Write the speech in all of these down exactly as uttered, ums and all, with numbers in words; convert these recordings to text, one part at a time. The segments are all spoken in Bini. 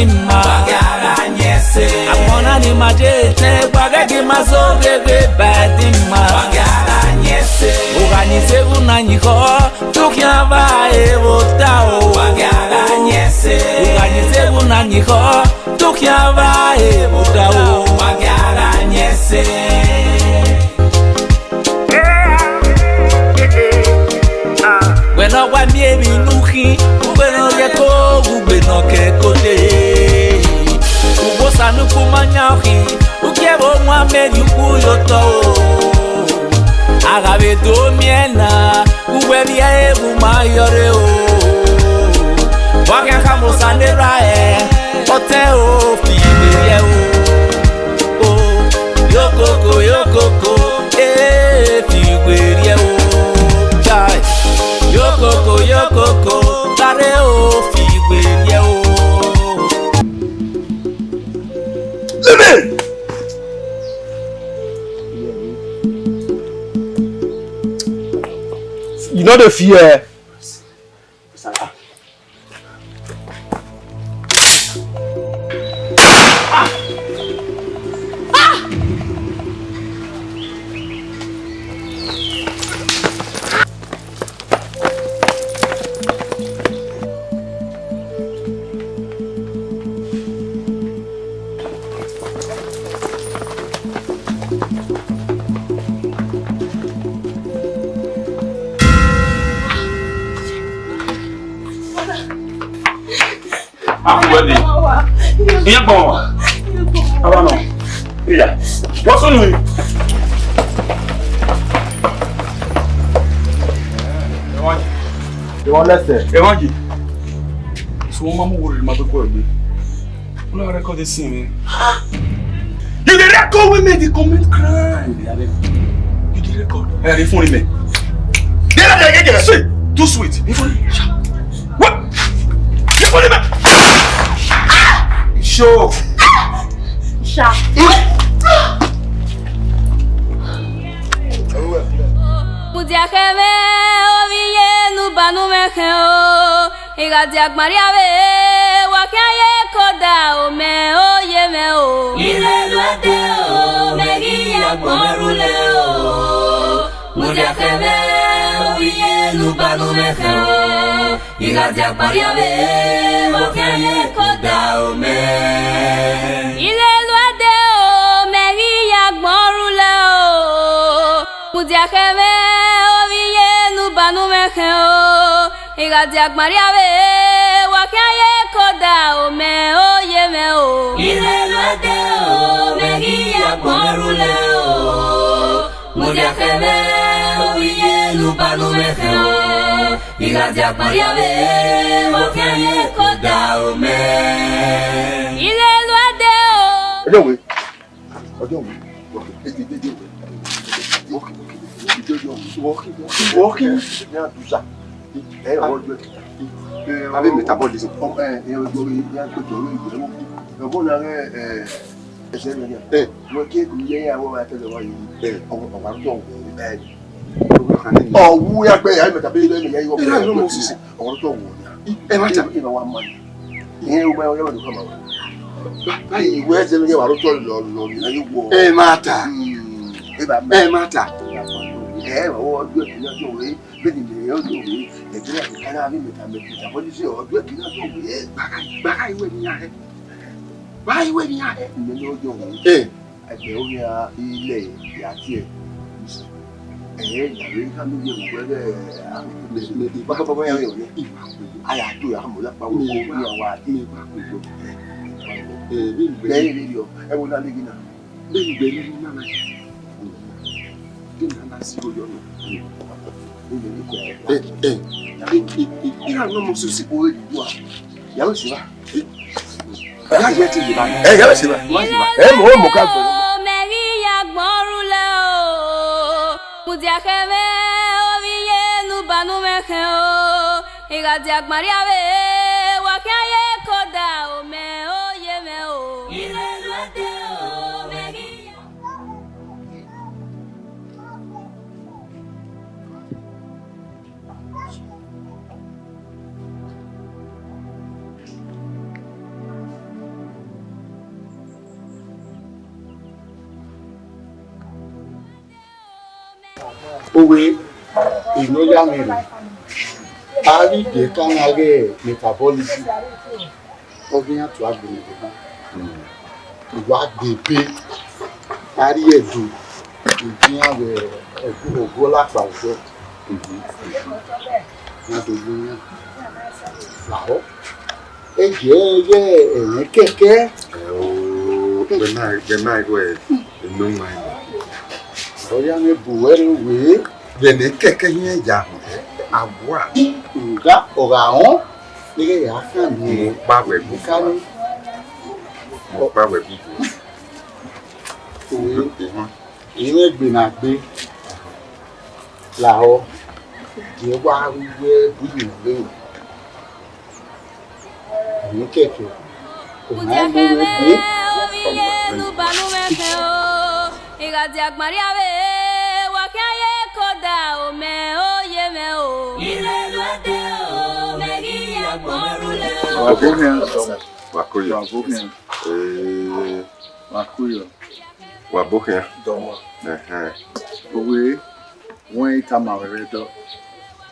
Ima. Agbọn na ni ma je etẹn, gba ghẹ ghi ma zẹ oghe gbe ba ẹdẹ ima. Ogha ni zẹ vbe una yin khọ, dukhian va e vbe ota o. Ogha ni zẹ vbe una yin khọ, dukhian va e vbe ota o. Wẹ ne ọ wa miẹn emwi ne u khin, ugbẹn ne ọ rhie ẹko, ugbẹn ne ọ ke ẹko dee. Ugbẹn Osa ne ukhu ma yan ọ khin, u gie ẹvbo wan mẹ rhie ukhu ye otọ o. A gha vbe do miẹn na, uwẹ vbiẹ ẹvbo ma yọ rre o. Wa khian khama Osa ne erha ẹre, ọtẹn o, fi vbe rhie o. O, yokoko, yokoko, e fi vbe rhie o. Chai. Yokoko, yokoko, gha rre o, fi vbe rhie o. Leave me! You no dey fear. Afuẹdi. Iye gbọn. Aba nọ. Iya. Wọ́n sún nù. Ẹ̀wọ̀n lẹ́sẹ̀. Ẹ̀wọ̀n jì. So wọ́n máa mú wo rẹ̀ máa tó kọ́ ẹ̀ gbé. Una record this thing, man. You dey record wey make the comment cry. You dey record. Ẹ rí fún mi. Dey record again. Sweet. Too sweet. Ifun. What? Ifun mi. Show. Sha. Mudia khẹ mwẹ, ovbi iye ne u ba ne u mwẹ khẹ o. I gha dia gbarria vbe, wa khian ye koda, o mẹ, oye mwẹ o. I lele ẹdẹ o, mẹ ghi ya agbọn rhulẹ o. Mudia khẹ mwẹ, ovbi iye ne u ba ne u mwẹ khẹ o. I gha dia gbarria vbe, wa khian ye koda, o mẹ. I lele ẹdẹ o, mẹ ghi ya agbọn rhulẹ o. Mudia khẹ mwẹ, ovbi iye ne u ba ne u mwẹ khẹ o. I gha dia gbarria vbe, wa khian ye koda, o mẹ, oye mwẹ o. I lele ẹdẹ o, mẹ ghi ya agbọn rhulẹ o. Mudia khẹ mwẹ, ovbi iye ne u ba ne u mwẹ khẹ o. I gha dia gbarria vbe, wa khian ye koda, o mẹ. I lele ẹdẹ o. Ọjọ́ wo? Ọjọ́ wo? Wọ́ọ̀kì, wọ́ọ̀kì, wọ́ọ̀kì, wọ́ọ̀kì, wọ́ọ̀kì, wọ́ọ̀kì. Ní àdúrà. Ẹ, ọwọ́ ọjọ́ ẹ̀. Abẹ́ metabolism. Ọ, ẹ, ẹ, ọjọ́ rẹ̀, ní àgbẹ̀jọ́ rẹ̀, ìyẹn wọ́n kú. Ọgbọ́n náà rẹ̀, ẹ, ẹsẹ̀ rẹ̀ ni. Ẹ. Wọ́n ké kù yẹ yẹn àwọn ọmọ akẹ́lẹ̀ wa yìí. Ẹ. Ọwọ́, ọwọ́ àrùtọ̀ wọ̀ ẹ́. Ẹ. Ọwọ́ yàgbẹ́ yàrá mẹ́ta bẹ́ẹ̀ lẹ́yìn yẹn yọ. Ẹ, ọwọ́ tó wọ̀ ni. Ẹ má ta. Ẹ má wá mọ́ ni. Ìyẹn ó bá yọ yọ lọ́dún kan máa wà. Báyìí ìwé ẹsẹ̀ ló yẹ wà ló tọ́ lọ lọ ní ayé wọ. Ẹ má ta. Hmm. Ẹ bá mẹ́. Ẹ má ta. Ẹ ọwọ́ ọjọ́ ìpínlẹ̀ ọjọ́ òwe, bẹ́ẹ̀ ni ìrìn ọjọ́ òwe, Nàìjíríà ti kára bí mẹ́ta mẹ́ta, mẹ́ta, wọ́n ti ṣe ọjọ́ ìpínlẹ̀ ọjọ́ òwe. Bàkà, bàkà ìwé ni a hẹ. Bàkà ìwé ni a hẹ. Ìmọ̀ ní ọjọ́ òwe. Ẹ. Ẹgbẹ́ ó yà ilẹ̀ yà tiẹ̀. Ẹ yẹ ìyàwó ká ló yẹ òwe rẹ̀, a lè fi lè, lè, ìbá bọ́ bọ́ yà rẹ̀ òye. A yà tó yà mọ̀ lápá wọ́n kó ní àwa. Ẹ, bí ìgbẹ́. Bẹ́ẹ̀ ni yọ, ẹ wo náà lè gí náà. Bẹ́ẹ̀ ni ìgbẹ́ ní nánà. Bí nánà sí oyọ nù. Ẹ, ẹ, ẹ, ẹ, ìrà náà mo sọ sí. Ìyàwó sì wà. Ẹ, ìyàwó sì wà. Ẹ, mọ̀, mọ̀ ká gbọ́. Mẹ ghi ya agbọn rhulẹ o. Mudia khẹ mwẹ, ovbi iye ne u ba ne u mwẹ khẹ o. I gha dia gbarria vbe, wa khian ye koda, o mẹ, oye mwẹ o. I lele ẹdẹ o, mẹ ghi ya. Owe, eno ya mwẹ rre, a ghi gie ka na ghe metabolism, ọ ghi iran tua gbe mwẹ deba. Wa gbe ebe, a rrie Ẹdo, I gie iran vbe Ogola kpa odọ. Na do gbe iran lahọ. Ẹyẹ, ẹyẹ, ẹmwẹ kẹkẹ. Ẹ o, vbe na, vbe na wẹ eno ma ẹ. Ọ ya mwẹ bu wẹ rre wẹ, vbe ne kẹkẹ hiẹn ya họn, a gua. Nga ọ gha họn, ne ya khan ni. Mo kpa wẹ bu. Ka ni. Mo kpa wẹ bu. Owe, I mwẹ egbe na gbe. Lahọ, gie wa ru wẹ bu yi nọ vbe. Emwi kẹkẹ, ọ ma mu mwẹ gbe. Ovbi iye ne u ba ne u mwẹ khẹ o, I gha dia agbọn rria vbe, wa khian ye koda, o mẹ, o ye mwẹ o. Irẹn ne a dẹ o, mẹ ghi ya agbọn rhulẹ o. Wa bo khian. Wa ko yo. Wa bo khian. Eh. Wa ko yo. Wa bo khian. Dọmọ. Ẹhẹn. Owe, wẹ I tama ruẹ vbe Ẹdo,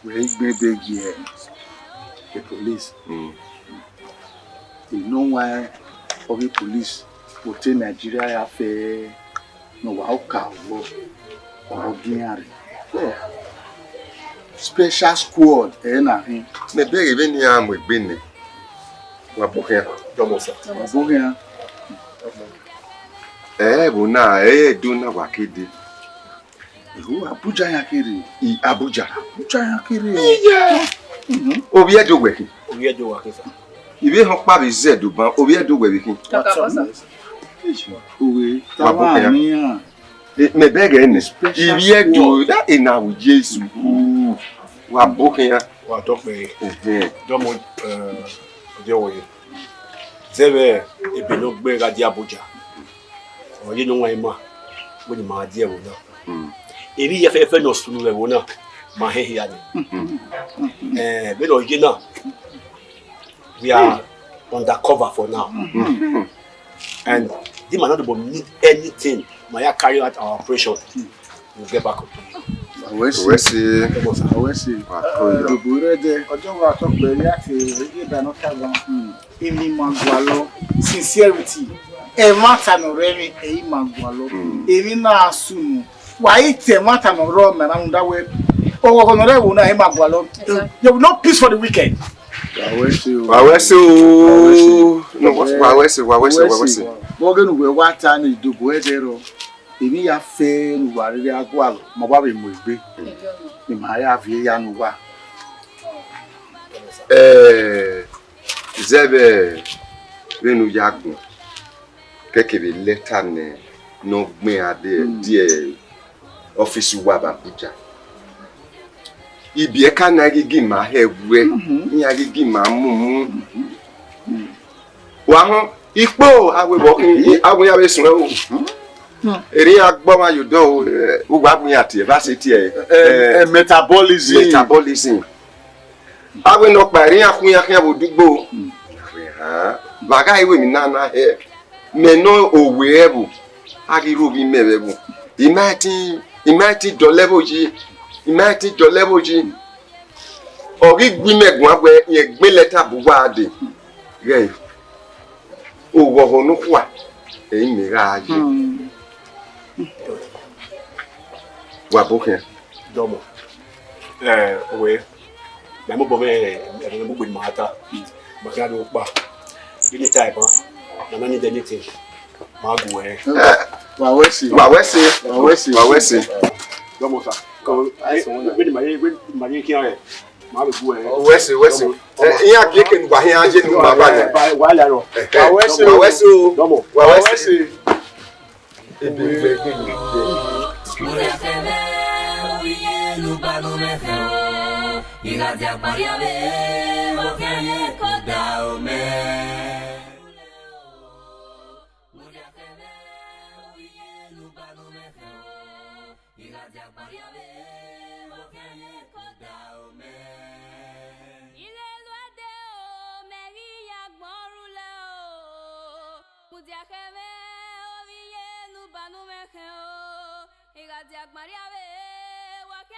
wẹ I gbẹn ebe gie e police. Mm. Enowa ọghe police vbe ote Nigeria ya fẹ ne ọ wa oka vbọ, ọ gie iran rre. Special squad ẹre na khin. Mẹ bẹghe vbene iran mu egbe nẹ. Wa bo khian. Dọmọ sa. Wa bo khian. Ẹ vbo na, ẹ do na wa ke dee. Iho Abuja yan kere. I Abuja. Abuja yan kere. Iya. Mhm. Ovbi Ẹdo wẹ khin. Ovbi Ẹdo wa khin sa. I vbe họn ọkpa vbe zẹ Ẹdo ban, ovbi Ẹdo wẹ vbe khin. Kaka bọ sa. Owe, wa bo khian. Tawa nian. Eh, mẹ bẹghe nẹ. Special Ivbi Ẹdo, squad. That enough with Jesus. Wa bo khian. Wa dọkpẹ. Ẹhẹn. Dọmọ, eh, ọdiọvbọ ye. Zẹ vbe ebe ne ọ gbe gha die Abuja. Ọ ye ne ọ wan ima, wẹ ne ima die ẹvbo na. Mm. Emwi hia fẹfẹ ne ọ sunu vbe ẹvbo na, ma hẹn hia ni. Mm. Eh, vbene ọ ye na, we are undercover for now. Mm. And the man not need anything. Ma ya carry out our operation. We'll get back up to you. Awẹsi. Awẹsi. Awẹsi. Wa ko yo. Dobo rẹ dẹ. Ọjọ wa tọ pẹlẹ ya ke ye da nọ ta gan. Emwi ma gualọ, sincerity. Ẹmwata ne ọ rre mwẹ, ẹ i ma gualọ. Mm. Emwi na sunu. Wa i te ẹmwata ne ọ rrọọ mẹ na rhunmwuda wẹ, ọghọghọ ne ọ rre ẹvbo na, ẹ i ma gualọ. There will no peace for the wicked. Wa wẹ se o. Wa wẹ se o. No, wa wẹ se, wa wẹ se, wa wẹ se. Vbọghe ne uwẹ wa ta ne Dobo ẹdẹ rrọọ, emwi ya fẹ ne uwa rhirhi a gualọ, ma wa vbe mu egbe, ne ima ya viọ eya ne uwa. Eh, zẹ vbe vbene u ya gbọn, kẹkẹ vbe lẹta nẹ ne ọ gbẹn iran die, die ọfisi uwa vbe Abuja. Ibiẹka na ghi gi ima hẹ wẹ, iran ghi gi ima mumu. Wa họn, ikpo avbe vbe khin, avbe iran vbe suẹn o. Erriọ iran gbe ọmwa ye odọ o, eh, uwa gbe iran tie, evba sẹ tie, eh, eh, metabolism. Metabolism. Avbe nọkpa erriọ iran khu iran khian vbe odugbo. Vbe a gha ru emwi na na hẹ, mẹ ne owe ẹvbo, a ghi ru ovbi mẹ vbe ẹvbo. I ma ti, I ma ti dọlọ ẹvbo yi, I ma ti dọlọ ẹvbo yi. Ọ ghi gbe imẹ guan wẹ, rẹn gbe lẹta bu uwa dee. Ghẹ, oghọghọ ne ukhua, ẹ i mẹ gha ye. Wa bo khian. Dọmọ. Eh, owe, mẹ mobọ mwẹ, eh, mẹ mobọ ne ma ta. Ma khian do kpa. Anytime, ma, ma need anything. Ma gu ẹ. Wa wẹ se. Wa wẹ se. Wa wẹ se. Wa wẹ se. Dọmọ sa. Ko, eh, wẹ ni ma ye, wẹ ni ma ye khian ẹ. Ma vbe gu ẹ. Wẹ se, wẹ se. Dọmọ. Eh, iran gie ke nu wa khian ye nu ma ba nẹ. Wa la rọ. Eh, eh. Wa wẹ se. Wa wẹ se o. Dọmọ. Wa wẹ se. Ebe vbe gbe ni. Mudiakhẹmwẹ, ovbi iye ne u ba ne u mwẹ khẹ o. I gha dia agbọn rria vbe, ovbi iye koda o mẹ. Mudiakhẹmwẹ, ovbi iye ne u ba ne u mwẹ khẹ o. I gha dia agbọn rria vbe, ovbi iye koda o mẹ. Ilelu ẹdẹ o, mẹ ghi ya agbọn rhulẹ o. Mudiakhẹmwẹ, ovbi iye ne u ba ne u mwẹ khẹ o. I gha dia agbọn rria vbe, wa khian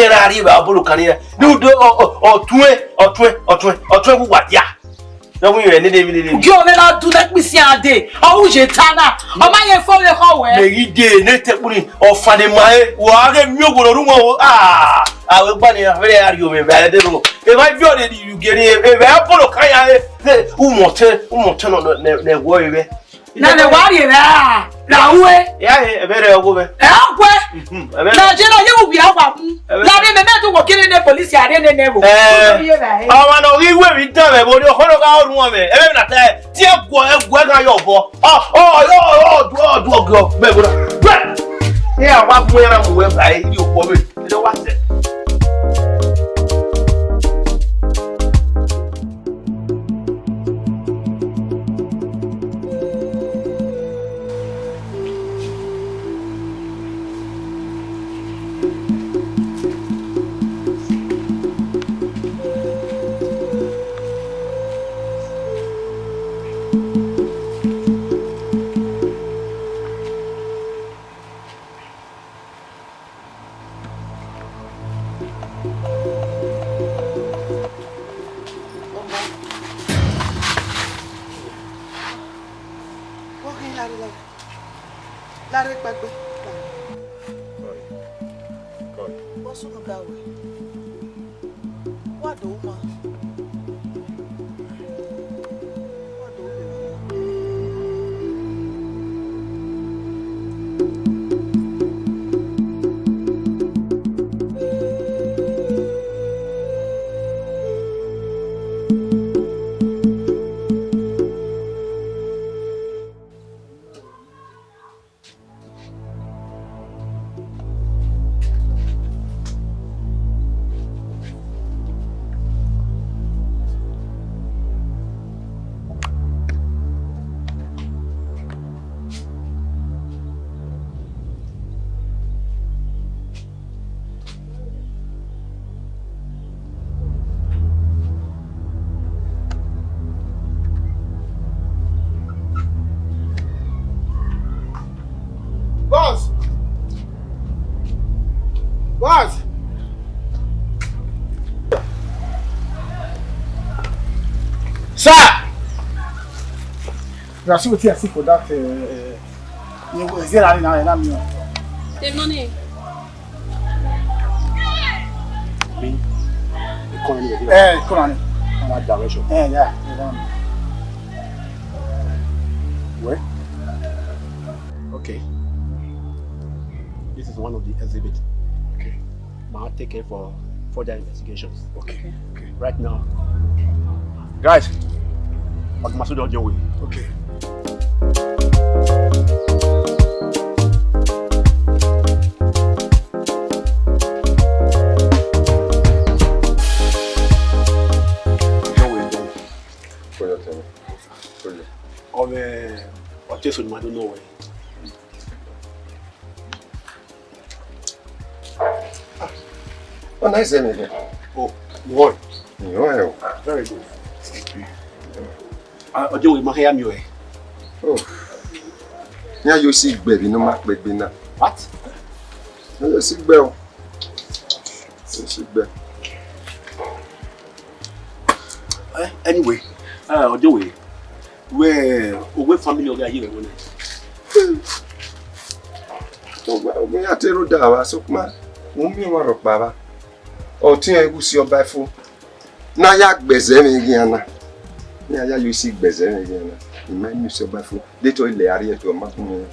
Iran na rhie vbe obolokan ni, ne u do, ọ, ọ, ọtuẹn, ọtuẹn, ọtuẹn, ọtuẹn vbe uwa dia. Ne ọ wẹ ne de vbe lele. Gie ọmwa na du ne kpisi a de, ọ wu ye ta na, ọ ma ye fo vbe khọ wẹ. Mẹ ghi de ne te kpuni, ọ fane ma e, wa ghe miẹn owo ne ọ ru wọn o, ah, a wẹ gba ne a vbe rhie ovẹn vbe a de ro. Evba viọ de di yu gere, evba obolokan ya e, u mọ ọtẹn, u mọ ọtẹn nọ ne, ne wọ e vbe. Na ne wa rhie ra, ra ue. Ya he, ebe rẹ ọgho vẹ. Ẹ ọgwẹ. Mhm, ebe. Na je na ye wo wi awa mu. Ebe. La ne mẹ mẹ tu wo kiri ne police are ne ne wo. Eh. Ye ra, eh. Ọmọ na ghi wẹ vbe dan vbe vbori ọkhọ na gha ru ọmọ. Ebe na te, tie guọ, ẹ guọ gha yọ vbọ. Ọ, ọ, ọ, ọ, du, ọ, du, ọ, gọ, bẹ gora. Bẹ. Ẹ wa mu ya na mu wẹ ba, ẹ, yo, guọ vbe. Ẹ wa sẹ. Vbọ khin, lare, lare. Lare kpẹgbe. Kọe. Kọe. Vbọ sunu da ruẹ? Wa do ma. Wa do ma. Boss! Boss! Sir! You are see wetin I see for that, uh, uh, you go, is there any, any, any, The money. Me? You come anywhere? Eh, come on. That direction. Eh, yeah, yeah, yeah. Where? Okay. This is one of the exhibits. Okay. Ma take care for further investigations. Okay. Okay. Right now. Guys, Ọgua Masoda, Ọjọwẹ. Okay. Ọjọwẹ, Ọjọwẹ. Ọ mwẹ ọtẹn eso ne ima do nọ wẹ. Ọ na zẹ mwẹ vbe. Oh, one. Yọ, ẹ o. Very good. Ah, Ọjọwẹ, ma hia miẹn ọe. Oh. Iran yo si gbe vbe ne ọ ma kpẹgbe na. What? Iran yo si gbe o. Yo si gbe. Eh, anyway, uh, Ọjọwẹ, wẹ, owẹ family ọghe a ye vbe ẹvbo nẹ? Ọgua, ọgua ya te rre odaro vba, sokpan u miẹn ọmwa rhọkpa vba. Ọtẹn ẹghe Usi Ọba Ẹfo. Ne a ya gbe ẹzẹ mwẹ eghian na. Ne a ya yo isi gbe ẹzẹ mwẹ eghian na. I ma miẹn Usi Ọba Ẹfo. De te ọ lẹ a rhie ẹto, ọ ma gun mwẹ.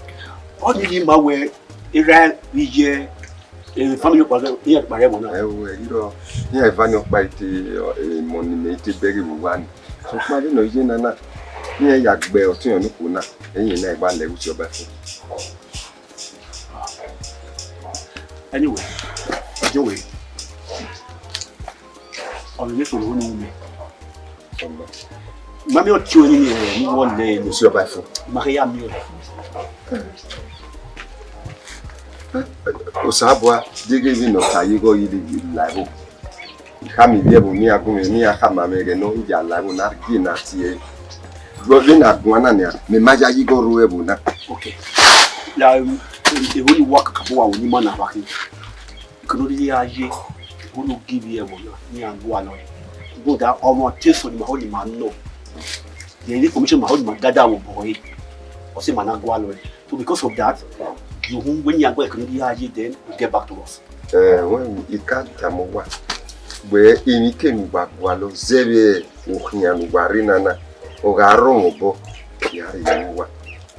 Ọ ni ma wẹ erha vbe iye, eh, family ọkpa rẹ, iran kpa rẹ ẹvbo na. Ẹ o, ẹ i rọ, iran eva ni ọkpa i te, eh, emọ ne imẹ i te bẹghe vbe owa ni. Sokpan vbene ọ ye na na, iran ya gbe ọtẹn ne okhuo na, ẹyin na i wa lẹ ẹghe Usi Ọba Ẹfo. Anyway, Ọjọwẹ, ọ vbe vbe solo ne u mẹ. Ma miẹn ọtẹn ọnii ni, eh, ne u vbọ lẹ Usi Ọba Ẹfo. Ma kha ya miẹn ọe. Osanobua, deghẹ vbene ọ ta ye igho yi la ẹvbo. Khama ivbi ẹvbo ne iran gu mwẹ, ne iran khama mwẹ ẹghẹ ne ọ ya la ẹvbo na gie na tie. Vbene a guan na nian, mẹ ma yayi igho ru ẹvbo na. Okay. La, um, eho ni wa kakabọ wa wo ni ma na vba khin. Iko ne ọ rhirhi gha ye, eho ne ogieva ẹvbo na, ne iran gualọ ẹre. Rhunmwuda ọmwa ọtẹn eso ne ima ho ne ima nọ. Then information ma ho ne ima gather vbe obọ ẹre, ọ sẹ ma na gualọ ẹre. So because of that, gie uhunmwu wẹ ne iran gualọ iko ne ọ rhirhi gha ye, then you get back to us. Eh, wẹ, I ka tama uwa, wẹ emwi ke ne uwa gualọ zẹ vbe okhian ne uwa rre na na, ọ gha rrọọ mwẹ obọ, I gha rhie ne uwa.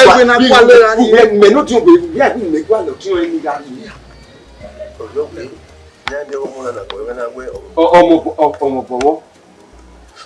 Ẹgbẹe na gualọ ra ni. Mẹ no diọn wẹ, ya bi mẹ gualọ diọn ni gha rrie. Ọyọ wẹ, ya de ọmọ na na gbọ, ẹmwẹ na wẹ ọmọ. Ọ-, ọmọ bọ-, ọ-, ọmọ bọvbọ.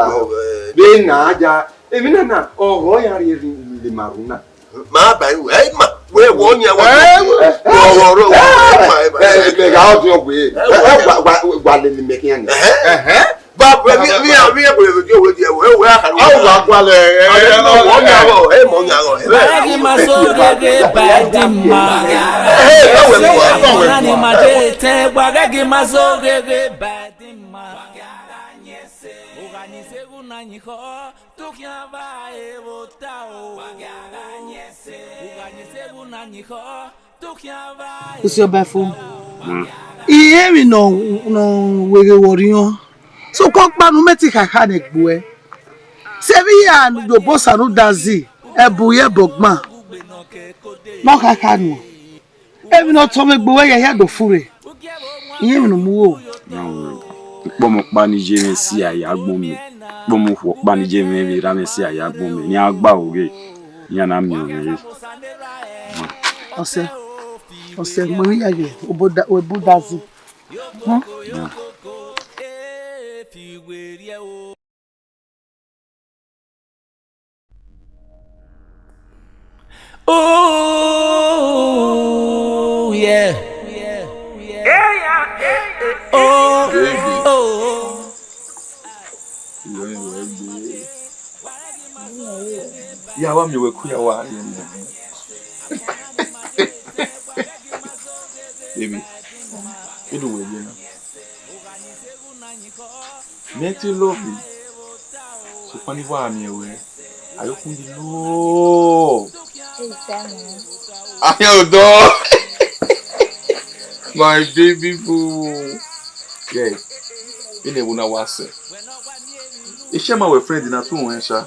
lahọ. Vbe na ya, emwi na na, ọghọ ya rhie rhie ma ru na. Ma ba ru, ẹ ma, wẹ wọ yan wa. Ọghọ rọ, ẹ ma, ẹ ma, ẹ, mẹ gha ọdún ọgbe. Ẹ, ẹ, wa, wa, wa lele mẹ khian ni. Ẹhẹn. Ba, ba, mi, mi, mi, ẹ, wẹ, wẹ, wẹ, wẹ, wẹ, a kàn wẹ. Awa gualẹ, ẹ, ẹ, ẹ, mọ yan wọ, ẹ, mọ yan wọ, ẹ. Waghi ma so gheghe ba ẹdin ma. Ẹ, ẹ, wẹ, wẹ, wẹ, wẹ. Ọna ni ma de tẹ, waghi ma so gheghe ba ẹdin ma. Usi ọba fo. Irẹn emwi nọ, nọ weghe wọ rhiọn. Sokpan ọkpa ne u mẹ te khakha ne egbe uẹ. Sẹ vbe iran ne obosa ne u da zẹ, ẹbu ye ẹbọ gban. Ne ọ khakha nuẹn. Emwi ne ọ tọn mwẹ egbe uẹ ya hia do furre. Irẹn emwi ne u mu ro. Na wẹ, ikpọmọ ọkpa ni ye mwẹ si a ya agbọn mẹ. Ikpọmọ okhuo ọkpa ni ye mwẹ vbe erha mwẹ si a ya agbọn mẹ. Iran gba ro ghe, iran na miẹn mwẹ re. Ọsẹ, ọsẹ, mu emwi ya ye, oboda, oboda zẹ. Hmm? Oh, yeah. Oh, oh, oh. Ya wa miẹn wẹ ku ya wa ye mu. Baby, idu wẹ ye na. Mẹ te love you. Sokpan ne I wa miẹn wẹ, I open the door. Ahian odọ. My baby boo. Yes. Vbene ẹvbo na wa sẹ. Iṣẹ ma wẹ friend na tu ruẹn sha.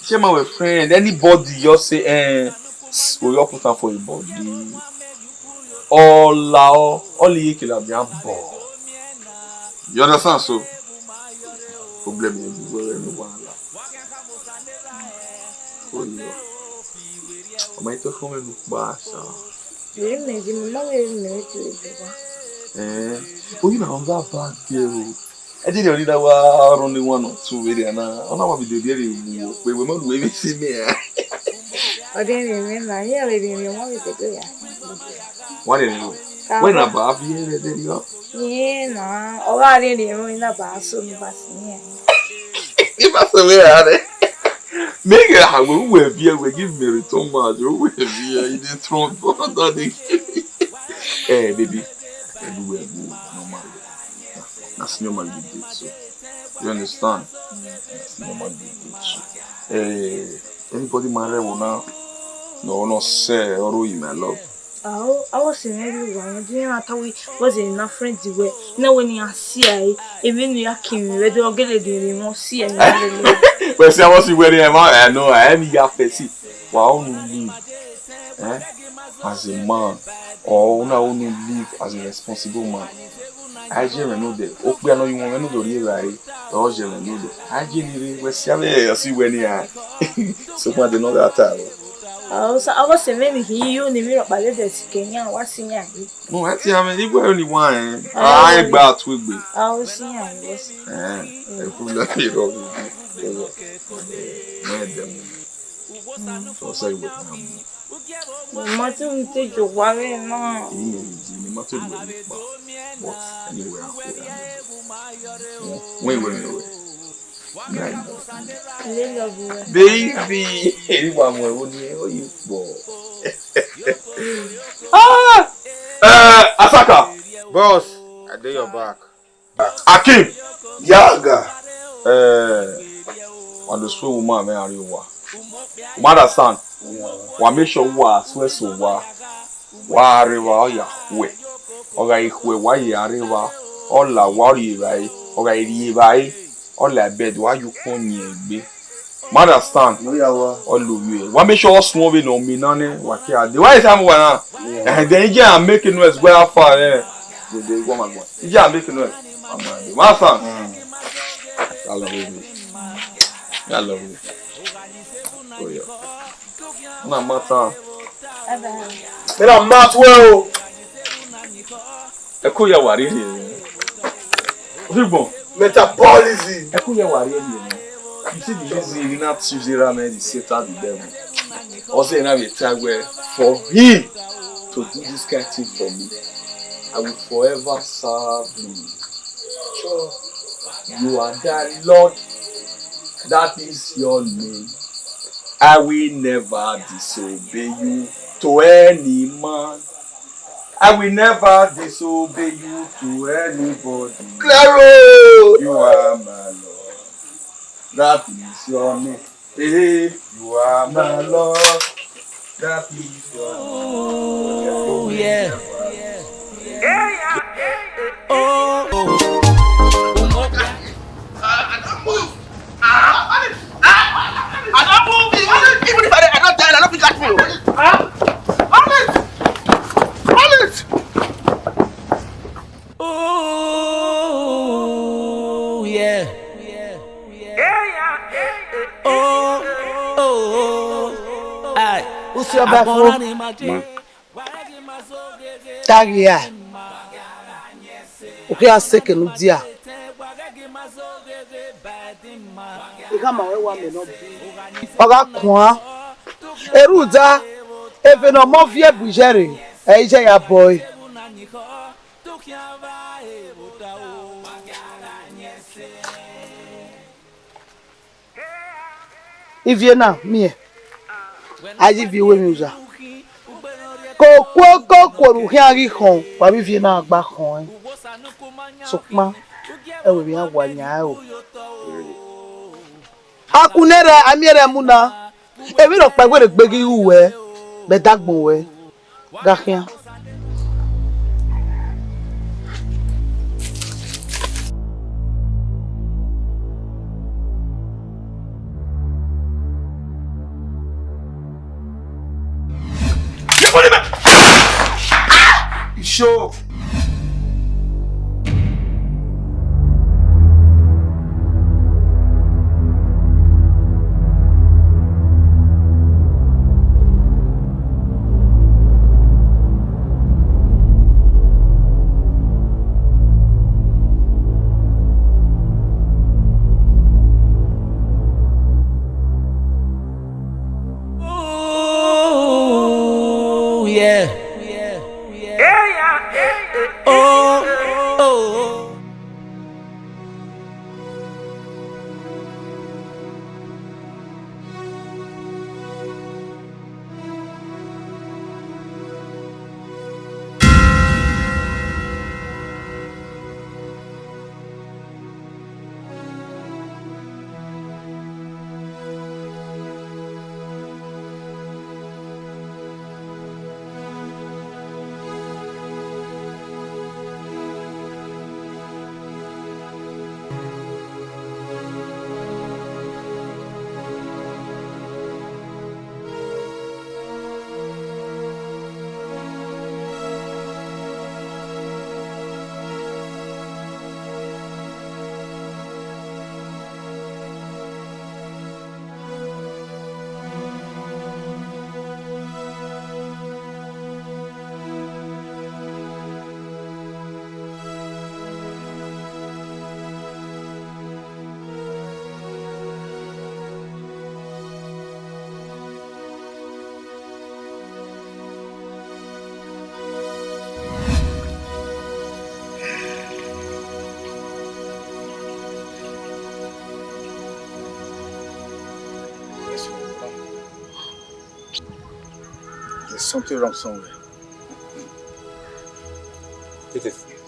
Iṣẹ ma wẹ friend, anybody just say, eh, we all put am for a body. Ọ la ọ, ọ la iye kele abian bọ. You understand so? Problem is where any wahala. Oh, yeah. Ọmọ yẹn tó fún mi ló pa àṣà. Èyí mi di mo mọ èyí mi ti lè dùn wá. Eh, oh, you know that bad girl. Ẹ jẹ́ ìrìn ìdáwà ọ̀rọ̀ ní one or two eré àná. Ọ̀nà àwọn video díẹ̀ lè wù ọ́ pé wẹ́n mọ̀ lù wẹ́n sí mi ẹ̀. Ọdẹ rìn rìn mà yín ọ̀rẹ́ rìn rìn wọ́n lè tètè yà. Wọ́n lè rìn o. Wọ́n nà bá fi ẹ̀rẹ̀ dẹ̀ yọ. Yín nà ọ̀rọ̀ àrẹ rìn rìn iná bá a sọ ní bá sí yẹn. Ní bá sọ wẹ́rẹ́ rẹ̀. Mẹ́gẹ̀ àwẹ̀ wẹ̀ bí ẹ̀wẹ̀ give me return match. Wẹ̀ bí ẹ̀ in the front brother dey. Eh, baby. Everywhere go normal. Na senior man you dey so. You understand? Na senior man you dey so. Eh, anybody marry una? No, no, sir. Oro you, my love. Aho, I was in every one. Do you know how we was in a friend the way? You know when you see I, even you are king, we do get it, you won't see I. Well, see, I was wearing a man. I know, I am your face. Wa unu live, eh, as a man, or una unu live as a responsible man. A i je mwẹ nodẹ, okpia nọ ye uwọnmwẹ ne u do rhie evbare, ọ je mwẹ nodẹ. A i je ni rre, wẹ si avbe ẹre ọ si wẹ nian. Sokpan de ne ọ gha ta vbọ. Ọ sa, ọ sẹ mwẹ ni khin yo ne emwi rhọkpa dede sikẹ yan, wa si yan yi. No, a ti ame, igwe ni wa ẹn. A i gba tuegbe. Ọ si yan yi, wẹ si. Eh, e problem rọ. Mwẹ dẹ mu. Sọ sẹ iwẹ na mu. Mo ma te mu te jọ wa vbe na. Èyí ni èyí ni ma te lu ẹni pa. But anyway, I hope that. Wọ́n ìwé mi wẹ̀. Ilé lọ bu rẹ. Baby, èyí wà mọ̀ ẹ̀wọ̀n ni ẹ̀ ó yí pọ̀. Ah! Eh, Asaka! Boss, I dey your back. Akim! Yaga! Eh, wa do sue woman mwẹ gha rrie owa. You understand? Wa make sure wa sue so owa. Wa rre evba, ọ ya khuẹ. Ọ gha khuẹ, wa ye a rre evba. Ọ la owa, ọ rri evbare. Ọ gha rri evbare, ọ la bed, wa ye ukpọn yin egbe. You understand? Ọ lovbiẹ. Wa make sure ọ suẹn vbene ọ miẹn na nẹ, wa ke a dee. Wa ye sa mu wa na. Eh, then iye a make noise, where how far, eh? Dede, go ma go. Iye a make noise. Wa ma dee. Wa sa. Mm. I love you. I love you. Oh, yeah. Na ma ta. Mẹ na ma tuẹ o. Ẹko ya wa rhie rhie. Ofigbọn. Metabolism. Ẹko ya wa rhie rhie. You see the reason we not choose Iramẹ, the Satan, the devil. Also, na we tell where for him to do this kind thing for me, I will forever serve you. Sure. You are the Lord, that is your name. I will never disobey you to any man. I will never disobey you to anybody. Claro! You are my Lord. That is your name. Hey, you are my Lord. That is your name. Oh, yeah. Oh, oh. I don't move. Ah, I don't move. Even if I, I don't die, I don't pick up you. Ah, hold it. Hold it. Oh, yeah. Oh, oh, oh. Aye. Usi ọba fo. Taghi a. Okhian seke ne u dia. I khama ruẹ wa mẹ nọ bi. Ọ gha kuan. Erhuda, eve ne ọmọ viẹ bu iye rre, ẹ i ye ya bọ ẹre. Ivie na miẹn, a ye ivie ru emwi oya. Kokuo kokuo ne u khian ghi khọn, wa vbe ivie na gba khọn ẹn. Sokpan, ẹ wẹ emwi iran wa yan ẹre o. A ku nẹrhẹ, a miẹn ẹrhẹ mu na, emwi rhọkpa wẹ rhegbe ghi ru wẹ, mẹ dagbọn wẹ. Gha khian. Ye body man. Isho. Ooh, yeah. Oh, oh. There's something wrong somewhere. It is.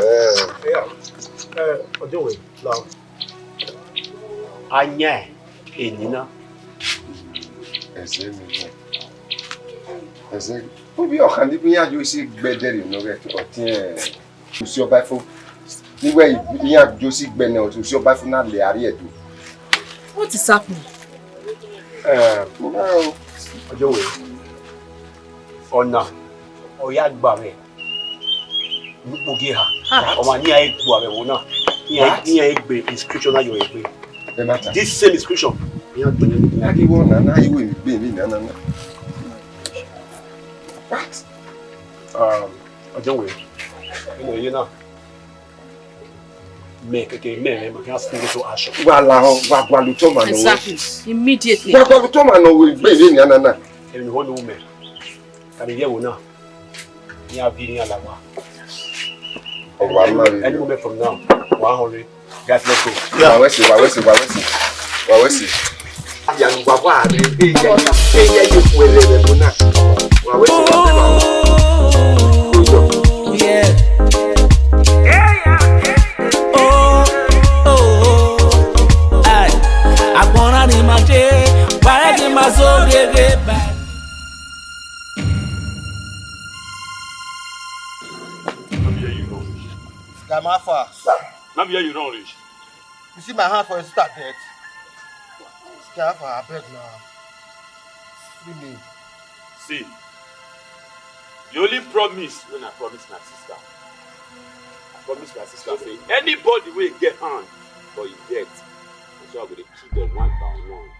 Ẹhẹn. Ọjọwẹ, la. A yan eni na. Ẹzẹ mwẹ nọ. Ẹzẹ, ovbi ọkhan ni iran yo si gbe ẹdẹ rre nọ ghẹ ọtiẹn. Usi ọbaifo, ne wẹ iran yo si gbe nẹ, usi ọbaifo na lẹ ariẹ do. What is happening? Eh, ọjọ wẹ, ọna ọ ya gba mwẹ. Ukpogiẹ ha. Ah. Ọmwa ne iran gbe avbe ẹvbo na. Iran, what? Iran gbe inscription na yọ egbe. Ẹ ma ta. This same inscription. Iran gbe ne. A ghi wọ na, na, iwe mi gbe mi na, na, na. What? Um, ọjọ wẹ. You know, you know. Mẹ kẹkẹ mẹ, mẹ, mẹ, can spring into action. Wa la họn, wa gualọ otọ ma nọ wẹ. Exactly. Immediately. Wa gualọ otọ ma nọ wẹ, gbe mi na, na, na. Emi ni họn ne u mẹ. Kàmì yẹ wò náà. Ní a bí ní alàgbà. Ọwọ́ a máa rí. Any moment from now, wà á hàn rí. Guys, let's go. Wà wẹ́ sí, wà wẹ́ sí, wà wẹ́ sí. Wà wẹ́ sí. Ìyàwó bàbá mi, bí ìyá yìí, bí ìyá yìí kú ẹlẹ́rẹ̀ mọ́ náà. Wà wẹ́ sí, wà wẹ́ sí. Ó yọ. Yeah. Oh, oh, oh. Aye. Agbọn na ni ma je, wa ẹ di ma so gege ba. No be here you run reach. Guy, how far? No be here you run reach. You see my hand for your sister death? Guy, how far? Abeg now. Free me. See, the only promise when I promise my sister, I promise my sister say anybody wey get hand for him death, na so I go dey kill them one by one.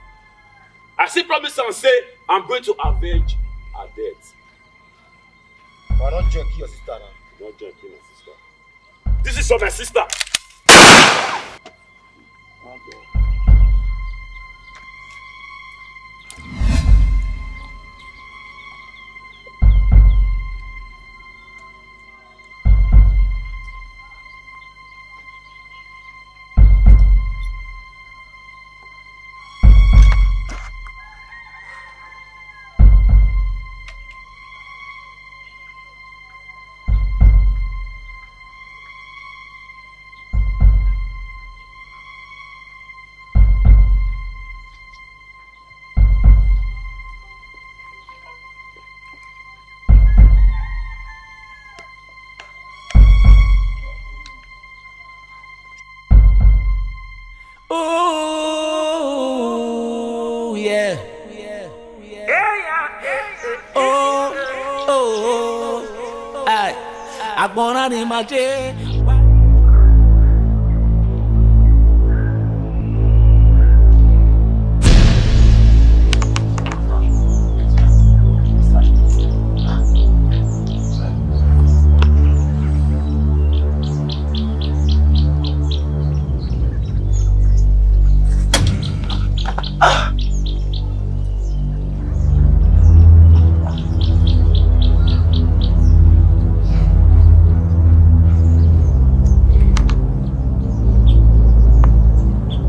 I still promise am say I'm going to avenge her death. But I don't join kill your sister now. Don't join kill my sister. This is for my sister. Ooh, yeah. Oh, oh, oh. Aye. Agbọn na ni ma je.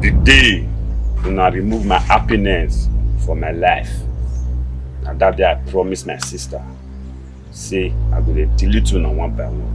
The day una remove my happiness from my life, na that day I promise my sister say I go dey delete una one by one.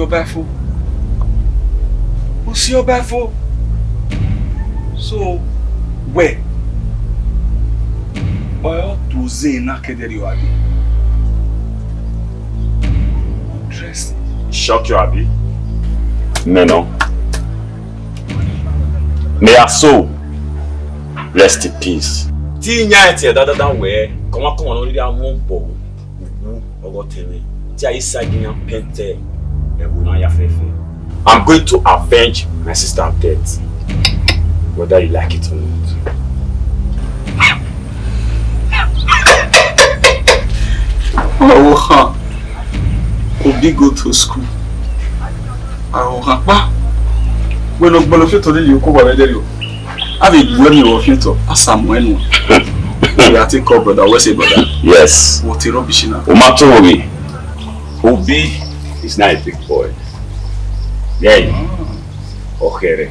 Ọba ẹfo. Usi ọba ẹfo. So, wẹ, ọ i re ọtuoze na kẹdẹ rriọ, abi? Interesting. Shock you, abi? Mẹ nọ. May her soul rest in peace. Te I yan ẹtin ẹdadada wẹẹ, kọmwakọmwa ne ọ rhirhi a mwẹ obọ ugbu ọghọtẹn mwẹ, te a i sa gie iran pẹntẹ ẹvbo na ya fẹfẹ. I'm going to avenge my sister's death, whether you like it or not. Ọvbokhan, Obi go to school. Ọvbokhan kpa, wẹ ne ọ gbẹlọ fi otọ lele okhuo wa vbe ẹdẹrriọ. A vbe gbuẹ miẹn vbe ọfiotọ, a sa muẹn nuẹn. Ya te call brother, wẹ sẹ brother. Yes. What a rubbish na. U ma to worry. Obi is now a big boy. Yeah. Ọkhẹrẹ,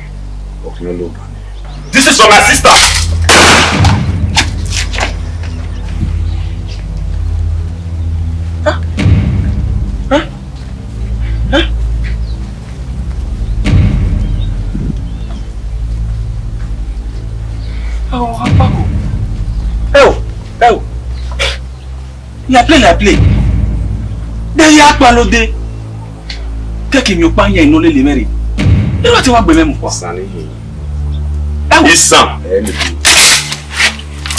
ọkhian Ọlọba. This is for my sister. Ẹo, ẹo, ẹo. Na play, na play. De ya kpalọ dee. Kẹkẹ emwi ọkpa yan nọ lele mwẹ rre. Erha te wa gbe mwẹ mu kua. Sani hin. Ẹo. Isan. Ẹni.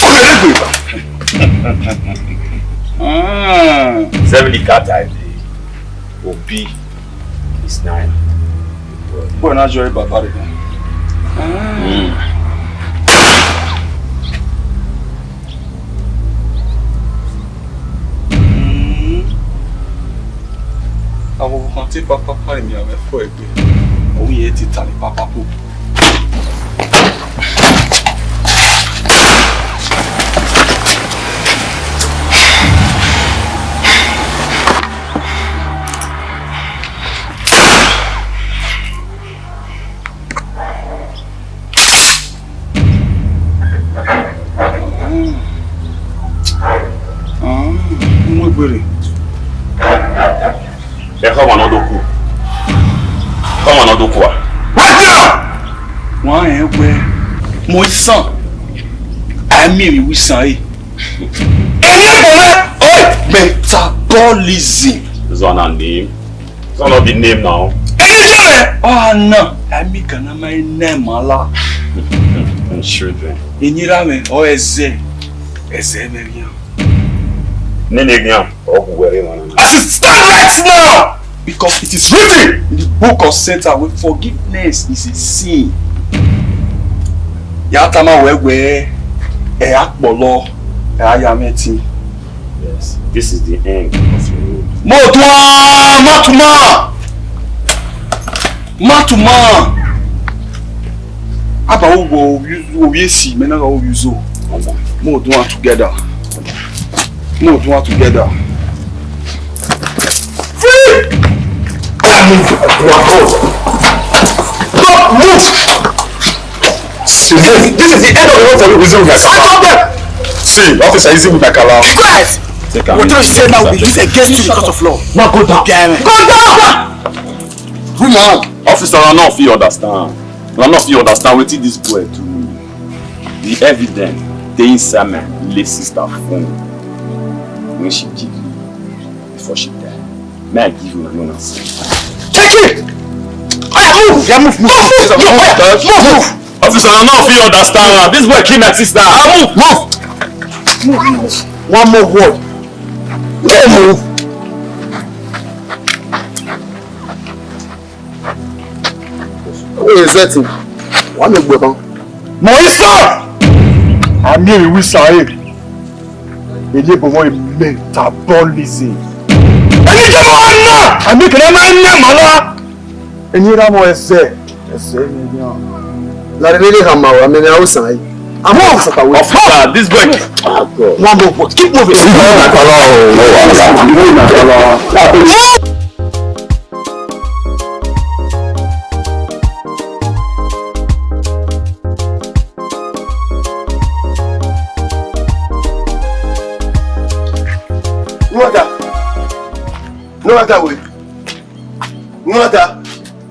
Ọkẹrẹ gbe ba. Mm. Seventy cat I dey. Obi is nine. Boy, na joy baba rẹ. Mm. Ọvbokhan te papapa emianmwẹ fo egbe, ọ wẹ irẹn te ta ni papapa. Mu egbe rre. Ẹ khọ ọmwa ne ọ do ku. Khọ ọmwa ne ọ do ku a. Wa rẹn wẹẹ, mọ isan, a miẹn emwi isan ẹre. Emwi ẹgbẹn mwẹ, oi, metabolism. This one na name. This one not the name now. Emwi ẹgbẹn mwẹ, ọ na, a miẹn gana ma na ma la. Children. Enira mwẹ, ọ ẹzẹ, ẹzẹ mwẹ rian. Nene eghian, ọ gu wẹ rre emwa na. As it stand right now, because it is written in the book of Satan, where forgiveness is a sin. Ya tama wẹ wẹ, ẹ a kpọlọ, ẹ a ya mwẹ ẹtin. Yes, this is the end of your road. Mo tuma, ma tuma, ma tuma. Aba wo wo wo esi, me na wo use. Mo do one together. Mo do one together. Free! Don't move! Don't move! See, this, this is the end of the road for you. Resume your car. Out of there! See, officer, easy with my car. Christ! Take am easy. Whatever you say now will be used against you because of law. Now go down. Go down! Woman! Officer, I no fit understand. I no fit understand wetin this boy do. The evidence dey inside my late sister phone when she give me before she die. May I give you another answer? Take it! Oya, move! Oya, move, move, move, move, move, move, move, move. Officer, I no fit understand am. This boy kill my sister. Oya, move, move. Move, move. One more word. Don't move. Who is that thing? One more word. Mọ isan! A miẹn emwi isan ẹre. Eni ebo mwẹ metabolism. Eni jẹ mọ na! A miẹn kẹdẹ ma na ma la. Eni ra mọ ẹzẹ. Ẹzẹ ni yan. La de lele ha ma wa, mẹ ne a o san yi. A mọ sata we. Officer, this boy. Ah, God. One more word. Keep moving. Keep moving. Nwata. Nwata we. Nwata.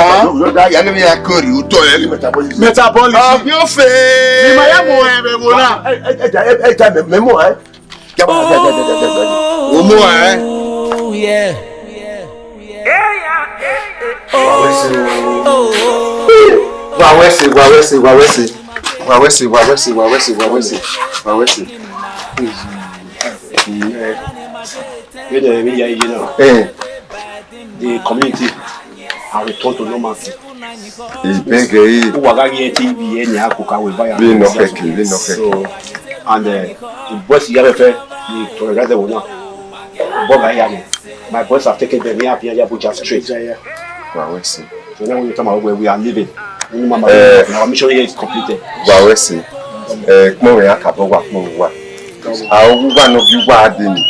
Ah. Metabolism. Metabolism. Ọgbe ofe. Ima ya mu ẹmwẹ vbe ẹvbo na. Ẹ, ẹ, ẹ, ẹ, ẹ, ẹ, mẹ, mẹ mu ẹ. Omo ẹ. Oh, yeah. Wa wẹ se, wa wẹ se, wa wẹ se. Wa wẹ se, wa wẹ se, wa wẹ se, wa wẹ se. Wa wẹ se. Vbene emwi ya ye na, eh, the community have returned to normalcy. Ibẹgẹ re. Uwa gha ghi T V ẹre, a koko aro eva ya. Vbene ọ khẹke, vbene ọ khẹke. So, and, eh, the boys ya vbe fẹ, the organizer wẹ na. Bọgha ya nẹ. My boys have taken them here via Abuja straight. Wa wẹ se. So now we talk about where we are living. Our mission here is completed. Wa wẹ se. Eh, kpọnmwẹ a ka bọ wa kpọnmwẹ wa. A, uwa ne ọ gie uwa dee ni,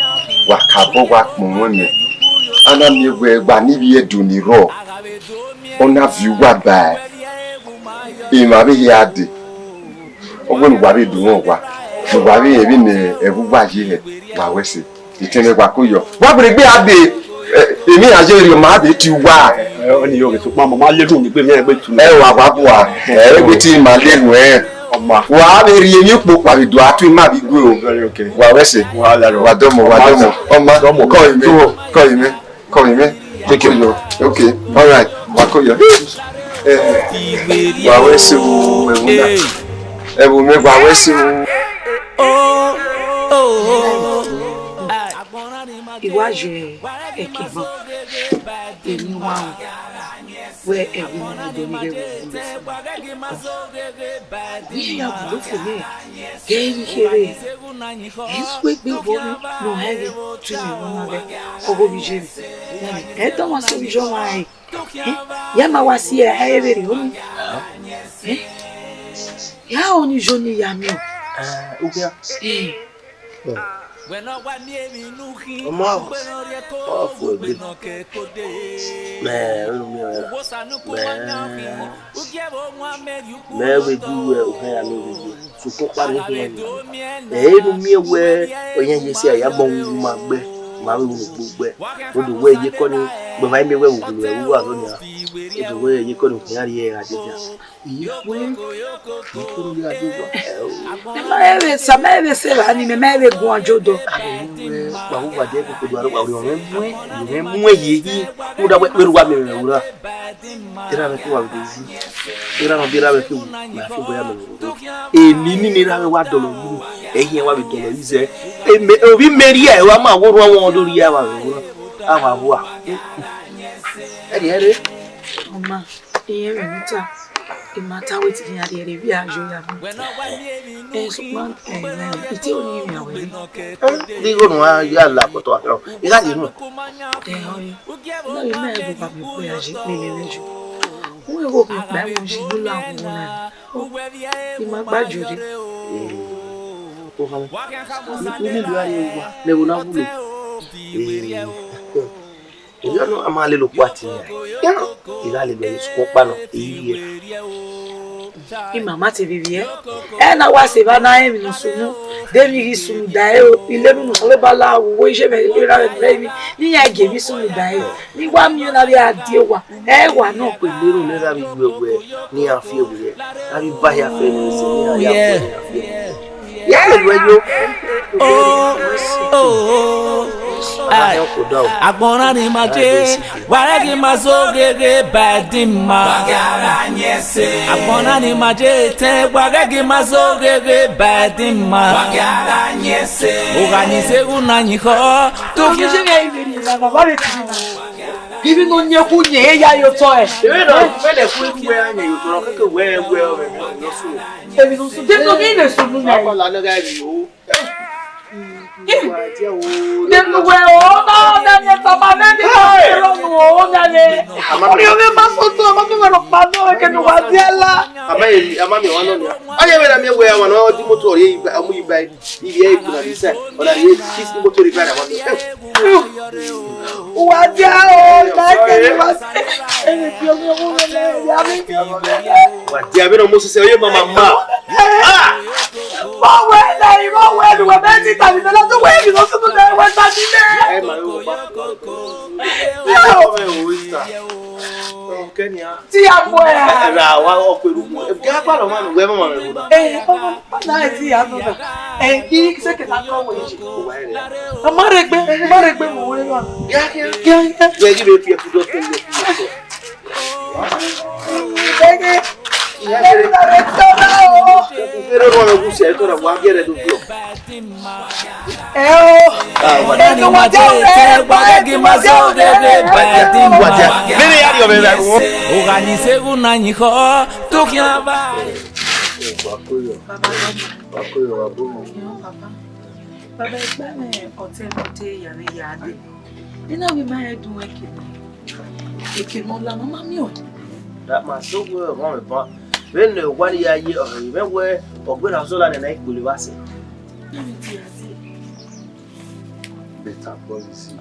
wa ka bọ wa kpọnmwẹ mẹ. A na miẹn wẹ wa ne ivbi Ẹdo ni rrọọ, ọ na viọ uwa ba emwa vbe hia dee. Ọ wẹ ne uwa vbe do mwẹ owa, ne uwa vbe rẹn vbene ẹvbo uwa ye hẹ, wa wẹ se. Etẹn mwẹ wa ko yọ. Wa gbe egbe a dee, eh, emwi iran ye rriọ ma dee tie uwa. Eh, ọni yo, sokpan ma, ma lele unu egbe, mẹ egbe tu. Ẹ wa, wa bua. Eh, egbe te ima lele unu, eh. Ọma. Wa vbe rhie emwi ukpo kpa vbe do a tu ima vbe igue o. Very okay. Wa wẹ se. Wa la rọ. Wa dọmọ, wa dọmọ. Ọma. Dọmọ. Kọ imẹ. Kọ imẹ. Kọ imẹ. Thank you. Wa ko yọ. Okay. All right. Wa ko yọ. Eh, wa wẹ se o, ẹvbo na. Ẹvbo mẹ, wa wẹ se o. Oh, oh, oh. I wa ye ẹki van, emwi wa wẹ ẹvbo ne ọ do ni ghẹ vbe uwu. Iye ya bu fo nẹ, ghe emwi kherhe. Ẹ i wegbe vbọ ne ọ hẹ ghe, tu imẹ vbe ọmwa ghẹ, ọghe ovbi iye mwẹ. Ẹ dọmwa sẹ ovbi iye ọmwa rẹn. Eh, ya ma wa si ẹre, a i vberriọ ni. Eh, ya ọni iye ọni ya miẹn. Eh, okhian. Eh. Ọmọ, ọ fu egbe. Mẹ, unu miẹn ọnrẹn na. Mẹ, mẹ vbe gu wẹ, okhian ya miẹn vbe gu wẹ. Sokpan ọkpa rre khian ni. Ẹ i re ne u miẹn wẹ, ọ yan ye sẹ, a ya gbọn wu ma gbe, ma vbe wu gbe gbe. Rhunmwuda wẹ, iyeke ọnii, mẹ ma miẹn wẹ vbe ugbulu ẹre u wa rhọ nia. Rhunmwuda wẹ, iyeke ọnii, okhian rhie ẹre gha dee dia. Iyeke, iyeke ọnii gha dee dia. Mẹ ma vbe sa, mẹ vbe sẹ evba ni, mẹ ma vbe guan jodọ. Aro wẹ, kpao uwa dia ẹkẹkẹ do aro, wa rhie ọmwẹ muẹn, ọmwẹ muẹn ye yi. Rhunmwuda wẹ, vbene uwa miẹn mwẹ ura. Erha mwẹ ke wa vbe do wu. Erha nọ bi erha mwẹ ke wu, ma fi obọ ya mẹ vbe oro. Eni nini erha mwẹ wa dọlọ wu, ẹhiẹn wa vbe dọlọ izẹ. Eme, ovbi Meri ẹ, wa ma wo orhuan wọn do rhie avbe oro. Avbe abua. Ẹrriẹ rre. Ọma, irẹn mwẹ ta, I ma ta wẹ te iran rhie ẹre vbe a yo ya mu. Ẹ, sokpan, ẹ, ite oni irẹn wẹ rre. Ẹ, igho ne uwa ya la kọtọ akẹrọ, I gha rhie nuẹn. Ẹ, ọre. Nọ, I ma rẹn vbe obọ vbe ebo ya ye ne I mwẹ yo. Uwẹ igho ne I kpa ẹmwẹ uyi ne u la vbe unu na. I ma gba jọ rre. Ee, okhanmwẹ, ne I lele uwa rrie owa ne ẹvbo na wulo. Ee, erriọ nọ, a ma lele okpua tie iran. I gha lele ẹre sokpan ọkpa nọ, I i rhie. I ma ma te vbe vbiẹ. Ẹ na wa sẹ evba na rẹn emwi ne ọ sunu, de emwi ghi sunu da ẹre o. I lele unu Osanobua la, wo iye mwẹ erha mwẹ ne ọ rre emwi, ne iran gie emwi sunu da ẹre. Ne I wa miẹn na vbe a die owa, ẹ wa nọ. Wẹ lele unu ne erha mwẹ iwẹwẹ ne iran fi ẹre wẹ, a vbe ba hia fẹ ne ẹsẹ ne iran ya wẹ ne iran fi ẹre wẹ. Ya lele uwẹ yo. Oh, oh, oh. Agbọn na ni ma je, wa ghẹ ghi ma zo gheghe ba ẹdin ma. Agbọn na ni ma je etẹn, wa ghẹ ghi ma zo gheghe ba ẹdin ma. Ogha ni zẹ gu na yin khọ, to khian. Ibi ne ọ yin khu yin ya ye otọ ẹ. Ebe na, ebe na khu khu ya yin otọ, keke wẹ wẹ ọ vbe nọ so. Ebe nọ so, de no ghi ne sunu ya. Wa la na ga ri o. Dẹn uwẹ o, na, na, na, tama mẹ ni ma ro nu o, na le. Ama mi. Ọni ọmọ ma so to, ama mi wẹ rọ kpa nọ, ke nu wa di ala. Ama ye, ama mi wa nọ ni. Ọ ye wẹ na mi wẹ wa nọ, di moto ye iba, amu iba. Iye iku na bisa. Ọ na ye, kisi moto iba na wa nọ. Wa di a o, na ke ni wa. Ene ti ọmọ ọmọ mẹ, ya mi ti ọmọ mẹ. Wa di a bẹ nọ Moses, ọ ye mama ma. Ah! Vbọ wẹ nẹ, vbọ wẹ ne uwẹ mẹ ti tama imẹ na, te uwẹ ghi nọ sunu nẹ, wẹ tama imẹ. Ẹ ma yo ba. Ẹ o. Ẹ o, ita. Kẹnia. Ti a mu ẹ. Ra wa ọkpẹru mu. Ẹ ga gbalọ ma nu, wẹ mama mẹ ro na. Ẹ, ọmọ, na ẹ ti ya nọ na. Ẹ, I sẹ ke na kọ wẹ. Ọ ma rhe gbe, ọ ma rhe gbe mu wẹ na. Ya, ya. Ya, ya. Wẹ ghi vbe fi ẹkun dọ tẹ, wẹ fi ẹkun dọ. Ẹ o. Nene ya dio vbe vbe wo. Ogha ni zẹ gu na yin khọ, to khian ba. Baba, baba, baba, ẹgbẹe mwẹ ọtẹn ne ọ te ya vbe ya dee. I na vbe ma rẹn dun ẹkẹ. Eke ne ọ la, ma ma miẹn ọẹn. Da ma so wẹ ọmọ mẹ ban. Vbene wa ni ya ye ọhẹ mwẹ wẹ ọgberra ọzọ la nẹ na ikpele vbe asẹ. Na vbe dia dee. Better policy.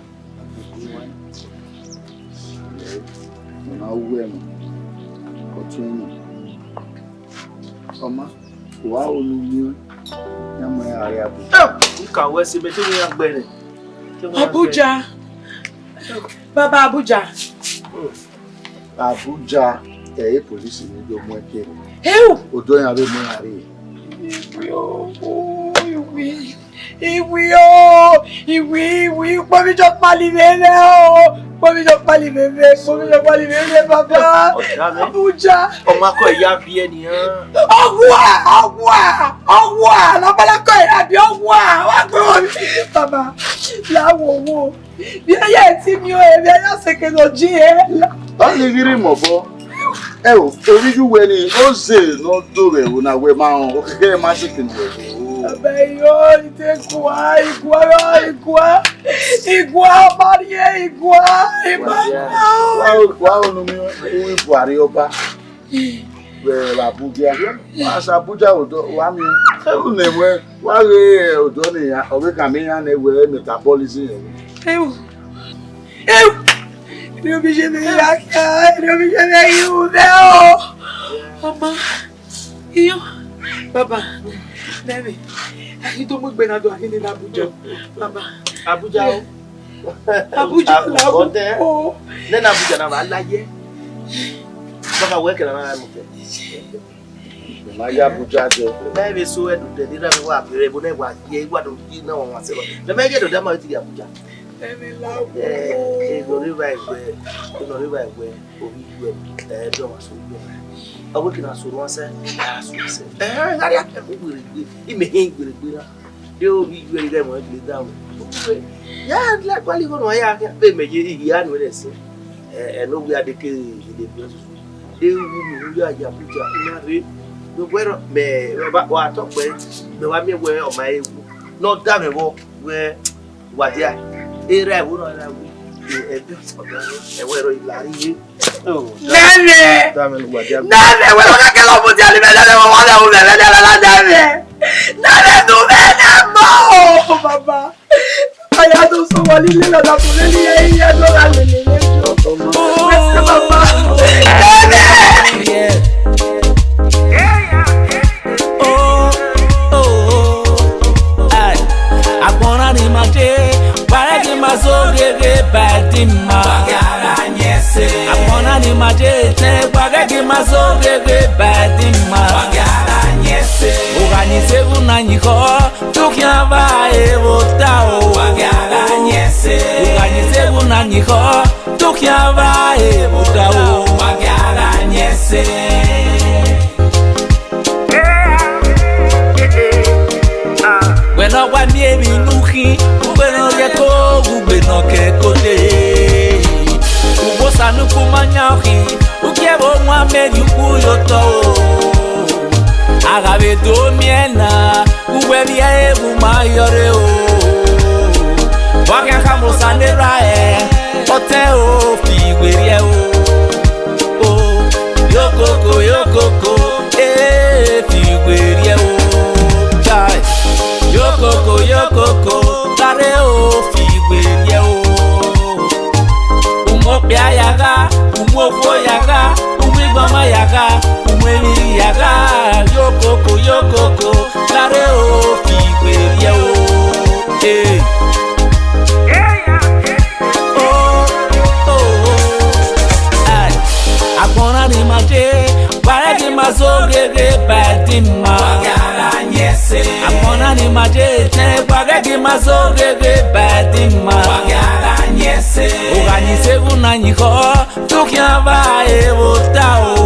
Ẹ, ọ na wu ẹmwẹ, ọ tọn ẹmwẹ. Ọ ma, wa ru ne u miẹn, ya mu ẹn gha rrie Abuja. I ka wẹ ẹse, mẹ te wẹ iran gbe nẹ. Te wẹ iran gbe. Abuja. Baba Abuja. Hmm. Abuja, ẹ, e police ni do mu ẹn ke. Heu! Odọ iran vbe mu iran rrie. Iwi o, iwi o, iwi, iwi, kpọmijọ kpali vbe mwẹ o, kpọmijọ kpali vbe mwẹ, kpọmijọ kpali vbe mwẹ, baba. Ọ̀gá mi. Abuja. Ọmọ akọ ìyá bí ẹni hàn. Ọgua, ọgua, ọgua, labalakọ ìyá bí ọgua, wa gbọ mi. Baba, la wo wo. Vbe a ya ẹtin miẹn ọnrẹn, vbe a ya sẹkẹ ne ọ je ẹre. Ọni ghi rre mẹ obọ. Ẹ o, ovbi iye uwẹ ni, oze ne ọ do vbe ẹvbo na wẹ ma rẹn, ọ khẹkhẹ ma sẹkẹ ne uwẹ do. Baba, iyo, I te gua, I gua, I gua, I gua, ma rrie, I gua, I ma gua. Wa o, wa o nu mi, u i bu arre ọba. Vbe Abuja. Wa sa Abuja odọ, wa miẹn. Ẹvbo ne wẹ, wa ghe odọ ne iran, ọ vbe khama iran ne wẹ metabolism. Ewu. Ewu. Erriọ ovbi iye mwẹ ya khia, erriọ ovbi iye mwẹ ya ru mwẹ o. Mama. Iyo. Baba. Nẹmwẹ. A ghi do mu egbe na do, a ghi nene Abuja. Baba. Abuja o. Abuja la o. Nene Abuja na vbe la ye. Baba, wẹ kẹrẹ na mu kẹ. Ma ya Abuja jẹ. Mẹ vbe so ẹdun dẹ ni ra vbe wa bẹrẹ, ebo nẹ wa ye, wa do yi na wa wa sẹ. Mẹ mẹ ye do da ma ti Abuja. Ẹmwẹ la wo. Eh, eh, no rre vbe ẹgbẹ, no rre vbe ẹgbẹ, ovbi iye, eh, do wa so iye. Ọ wẹ ke na so wan sẹ, a so sẹ. Eh, gha ria ke ku were gbe, imẹ hẹn were gbe na. De ovbi iye gha mọ gele da wẹ. Ya la kpali igho ne ya ke, vbe mẹ ye, ya nu ẹre sẹ. Eh, eh, no we ade ke ye de bi osusu. De wu mi wu ya ya Abuja, na rre. No wẹ rọ, mẹ, mẹ ba, wa tọ pẹ, mẹ wa miẹn wẹ ọ ma ewu. Ne ọ da mwẹ vbọ, wẹ, wa dia. Erha ẹvbo nọ, erha ẹvbo. E, ẹbe ọtọ da, ẹvbo ẹrọ i la rrie. Nẹmwẹ! Nẹmwẹ, wẹ lọ kẹkẹ lọ mu dia ni mẹ, nẹmwẹ, wa wa la wo mẹ, mẹ, nẹmwẹ, la nẹmwẹ. Nẹmwẹ, nu mẹ, nẹmwẹ, o, baba. Aya do so wa lile la da fo lele ye, iye do la lele le jo. Ẹse baba. Nẹmwẹ! Oh, oh, oh, oh. Aye. Agbọn na ni ma je, wa ghẹ ghi ma zo gheghe ba ẹdin ma. Agbọn na ni ma je etẹn, wa ghẹ ghi ma zo gheghe ba ẹdin ma. Ogha ni zẹ gu na yin khọ, dukhian va ẹvbo ta o. Wa gha ra yin ẹse. Ayin khọ, tokhian vba evbo ta o. Wa gha gha yin ẹse. Wẹ ne ọ wa miẹn emwi ne u khin, ugbẹn ne ọ rhie ẹko, ugbẹn ne ọ ke ẹko dee. Ugbẹn Osa ne ukhu ma yan ọ khin, ugie vbe owan mẹ rhie ukhu ye otọ o. A gha vbe do miẹn na, uwẹ vbiẹ evbu ma yọ rre o. Wa khian khama Osa ne erha ẹre, ọtẹn o, fi iwe rhie o. O, yokoko, yokoko, e, fi iwe rhie o. Chai. Yokoko, yokoko, gha rre o, fi iwe rhie o. Umu okpia ya gha, umu okhuo ya gha, umu igbọma ya gha, umu emwi ya gha, yokoko, yokoko, gha rre o, fi iwe rhie o. Eh. Oh, oh, oh. Ai, agbọn na ni ma je, wa rẹn ghi ma zo ghe ba ẹdẹ ima. Agbọn na ni ma je etẹn, wa rẹn ghi ma zo ghe ba ẹdẹ ima. Wa gha gha yin ẹse. U gha yin sevun na yin khọ, tokhian vba evbo ta o.